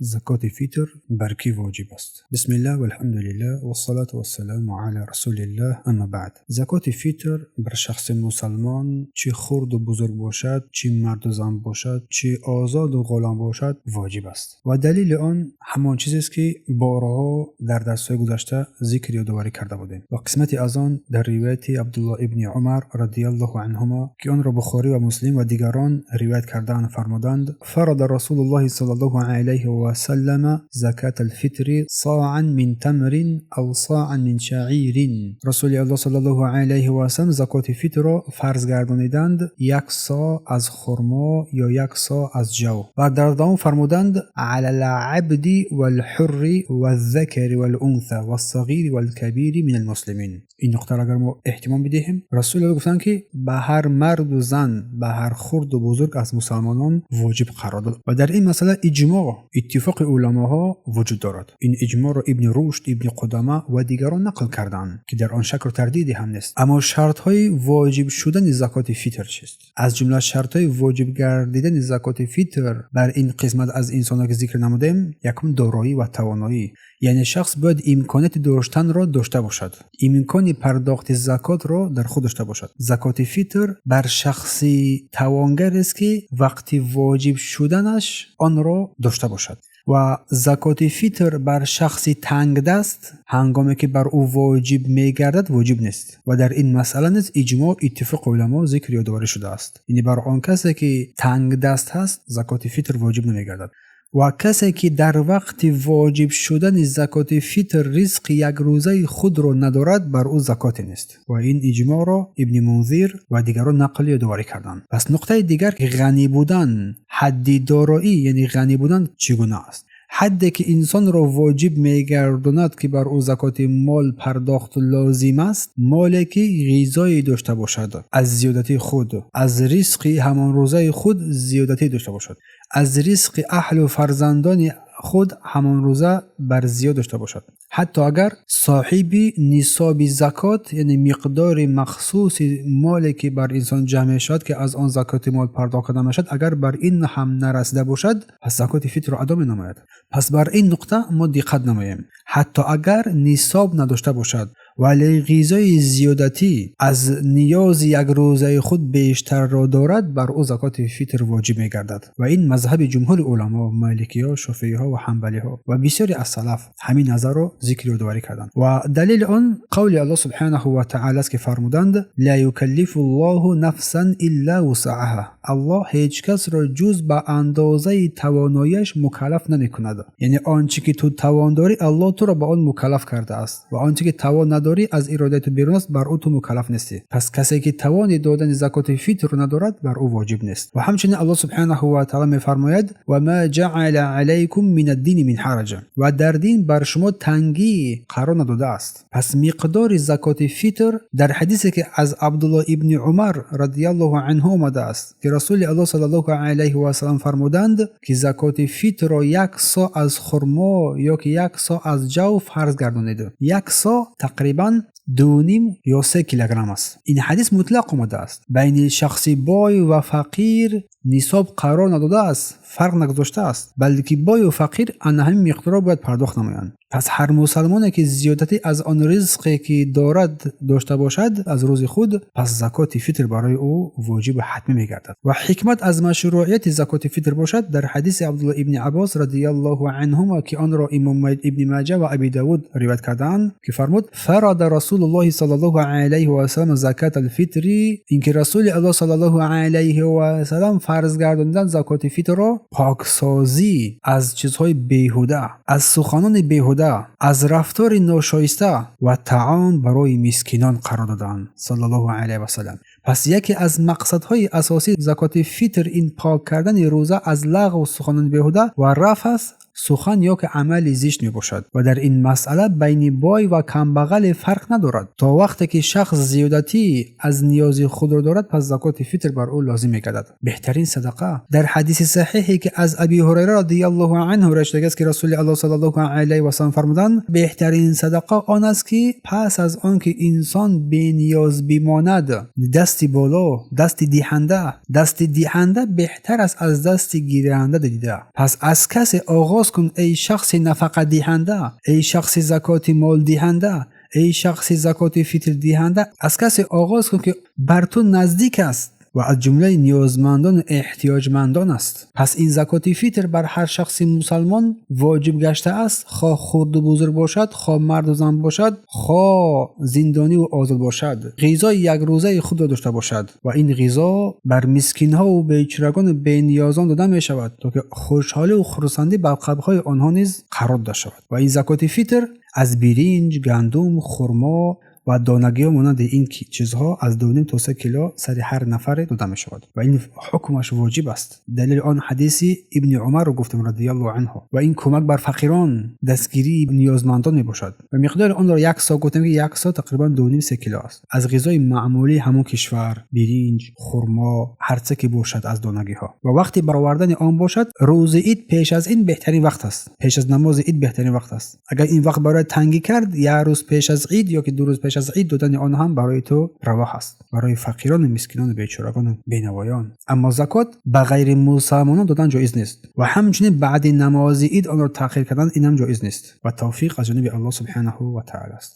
Закоти фитр бар кӣ воҷиб аст? Бисмиллаҳ, валҳамдулиллаҳ, вассалату вассаламу ала расулиллаҳ, амма баъд. Закоти фитр бар шахси мусалмон, чӣ хурду бузург бошад, чӣ марду зан бошад, чӣ озоду ғулом бошад, воҷиб аст. Ва далели он ҳамон чизест, ки борҳо дар дарсҳои гузашта зикр ёдоварӣ карда будем. Ва қисмате аз он дар ривояти Абдуллоҳ ибни Умар радиаллоҳу анҳумо, ки онро Бухорӣ ва Муслим ва дигарон ривоят кардаанд, фармуданд: фарада Расулуллоҳи саллаллоҳу алайҳи васаллама заката алфитри соан мин тамрин ав соан мин шаирин. Расули Аллоҳ саллаллоҳу алайҳи васаллам закоти фитрро фарз гардониданд як со аз хурмо ё як со аз ҷав. Ва дар давом фармуданд: ала алабди валҳурри валзакари валунса вассағири валкабири мин алмуслимин. Ин нуқтаро агар мо эҳтимом бидиҳем, Расули Аллоҳ гуфтанд, ки ба ҳар марду зан, ба ҳар хурду бузург аз мусалмонон воҷиб қарор дод. Ва дар ин масъала иҷмоъ, иттифоқи уламоҳо вуҷуд дорад. Ин иҷмоъро Ибни Рушд, Ибни Қудама ва дигарон нақл карданд, ки дар он шаку тардиде ҳам нест. Аммо шартҳои воҷиб шудани закоти фитр чист? Аз ҷумла шартҳои воҷиб гардидани закоти фитр бар ин қисмат аз инсонҳо, ки зикр намудем, якум, дороӣ ва тавоноӣ. Яъне шахс бояд имконияти доштанро дошта бошад, имкони пардохти закотро дар худ дошта бошад. Закоти фитр бар шахси тавонгарест, ки вақти воҷиб шуданаш онро дошта бошад. Ва закоти фитр бар шахси тангдаст, ҳангоме ки бар ӯ воҷиб мегардад, воҷиб нест. Ва дар ин масъала низ иҷмоъ, иттифоқи уламо зикр ёдоварӣ шудааст. Яъне бар он касе, ки тангдаст ҳаст, закоти фитр воҷиб намегардад. Ва касе, ки дар вақти воҷиб шудани закоти фитр ризқи якрӯзаи худро надорад, бар ӯ закоте нест. Ва ин иҷмоъро Ибни Мунзир ва дигарон нақл ёдоварӣ карданд. Пас нуқтаи дигар, ғанӣ будан, ҳадди дороӣ, яъне ғанӣ будан чӣ гуна аст? Ҳадде ки инсонро воҷиб мегардонад, ки бар ӯ закоти мол пардохт лозим аст, моле ки ғизое дошта бошад аз зиёдатии худ, аз ризқи ҳамон рӯзаи худ зиёдатӣ дошта бошад, аз ризқи аҳлу фарзандони худ ҳамон рӯза бар зиёд дошта бошад. Ҳатто агар соҳиби нисоби закот, яъне миқдори махсуси моле, ки бар инсон ҷамъ мешавад, ки аз он закоти мол пардохт карда мешавад, агар бар ин ҳам нарасида бошад, пас закоти фитрро адо менамояд. Пас бар ин нуқта мо диққат намоем. Ҳатто агар нисоб надошта бошад, вале ғизои зиёдатӣ аз ниёзи якрӯзаи худ бештарро дорад, бар ӯ закоти фитр воҷиб мегардад. Ва ин мазҳаби ҷумҳури уламо, маликиҳо, шофииҳо ва ҳанбалиҳо ва бисёре аз салаф ҳамин назарро зикр ёдоварӣ карданд. Ва далели он қавли Аллоҳ субҳанаҳу ва таъала аст, ки фармуданд: ла юкаллифу ллоҳу нафсан илла вусъаҳа. Аллоҳ ҳеҷ касро ҷуз ба андозаи тавонояш мукаллаф намекунад. Яъне он чӣ ки ту тавон дорӣ, Аллоҳ туро ба он мукаллаф кардааст, ва он чӣ ки тавон надорӣ, аз иродаи ту берун аст, бар ӯ ту мукаллаф нестӣ. Пас касе ки тавони додани закоти фитрро надорад, бар ӯ воҷиб нест. Ва ҳамчунин Аллоҳ субҳанаҳу ва таъала мефармояд: ва ма ҷаъала алайкум мин аддини мин ҳараҷ. Ва дар дин бар шумо тангӣ қарор надодааст. Пас миқдори закоти фитр дар ҳадисе, ки аз Абдуллоҳ ибни Умар радиаллоҳу анҳу омадааст, ки Расули Аллоҳ саллаллоҳу алайҳи васаллам фармуданд, ки закоти фитрро як со аз хурмо ё ки як со аз ҷав фарз гардонид. Як со тақрибан 2.5 ё 3 килограмм аст. Ин ҳадис мутлақ омадааст, байни шахси бой ва фақир нисоб қарор надодааст, фарқ нагузоштааст, балки бою фақир ана ҳамин миқдорро бояд пардохт намоянд. Пас ҳар мусалмоне, ки зиёдатӣ аз он ризқе, ки дорад, дошта бошад аз рӯзи худ, пас закоти фитр барои ӯ воҷибу ҳатмӣ мегардад. Ва ҳикмат аз машрӯъияти закоти фитр бошад, дар ҳадиси Абдуллоҳ ибни Аббос радиаллоҳу анҳума, ки онро имом Ибни Маҷа ва Аби Давуд ривоят кардаанд, ки фармуд: фарада Расулуллоҳи саллаллоҳу алайҳи васаллам закат алфитри. Ин ки Расули Аллоҳ саллаллоҳу алайҳи васаллам фарз гардонидан закоти фитрро поксозӣ аз чизҳои беҳуда, аз суханони беҳуда, аз рафтори ношоиста ва таом барои мискинон қарор доданд, саллаллоҳу алайҳи васаллам. Пас яке аз мақсадҳои асосии закоти фитр ин пок кардани рӯза аз лағву суханони беҳуда ва рафас, сухан ё ки амали зишт мебошад. Ва дар ин масъала байни бой ва камбағале фарқ надорад. То вақте ки шахс зиёдатӣ аз ниёзи худро дорад, пас закоти фитр бар ӯ лозим мегардад. Беҳтарин садақа дар ҳадиси саҳиҳе, ки аз Аби Ҳурайра радиаллоҳу анҳу ривоят шудааст, ки Расули Аллоҳ саллаллоҳу алайҳи васаллам фармуданд: беҳтарин садақа он аст, ки пас аз он ки инсон бениёз бимонад, дасти боло, дасти диҳанда, дасти диҳанда беҳтар аст аз дасти гиранда дида. Пас аз касе оғоз Оғоз кун, эй шахси нафақадиҳанда, эй шахси закоти молдиҳанда, эй шахси закоти фитрдиҳанда, аз касе оғоз кун, ки бар ту наздик аст ва аз ҷумлаи ниёзмандон ва эҳтиёҷмандон аст. Пас ин закоти фитр бар ҳар шахси мусалмон воҷиб гаштааст, хоҳ хурду бузург бошад, хоҳ марду зан бошад, хоҳ зиндониву озод бошад, ғизои якрӯзаи худро дошта бошад. Ва ин ғизо бар мискинҳову бечорагону бениёзон дода мешавад, то ки хушҳоливу хурсандӣ бар қалбҳои онҳо низ қарор дода шавад. Ва ин закоти фитр аз биринҷ, гандум, хурмо ва донагиҳо монанди ин чизҳо аз 2,5 то 3 кило сари ҳар нафаре дода мешавад ва ин ҳукмаш воҷиб аст. Далели он ҳадиси Ибни Умарро гуфтем, радиаллоҳу анҳу. Ва ин кӯмак бар фақирон, дастгирии ниёзмандон мебошад. Ва миқдори онро як со гуфтем, ки як со тақрибан 2,5-3 кило аст аз ғизои маъмулии ҳамон кишвар: биринҷ, хурмо, ҳарче ки бошад аз донагиҳо. Ва вақти баровардани он бошад рӯзи ид пеш аз ин беҳтарин вақт аст, пеш аз намози ид беҳтарин вақт аст. Агар ин вақт барои тангӣ кард, як рӯз пеш аз ид ё ки 2 рӯз пеш аз ид додани он ҳам барои ту раво ҳаст, барои фақирону мискинону бечорагону бенавоён. Аммо закот ба ғайри мусалмонон додан ҷоиз нест ва ҳамчунин баъди намози ид онро таъхир кардан инам ҷоиз нест. Ва тавфиқ аз ҷониби Аллоҳ субҳанаҳу ва таъала аст.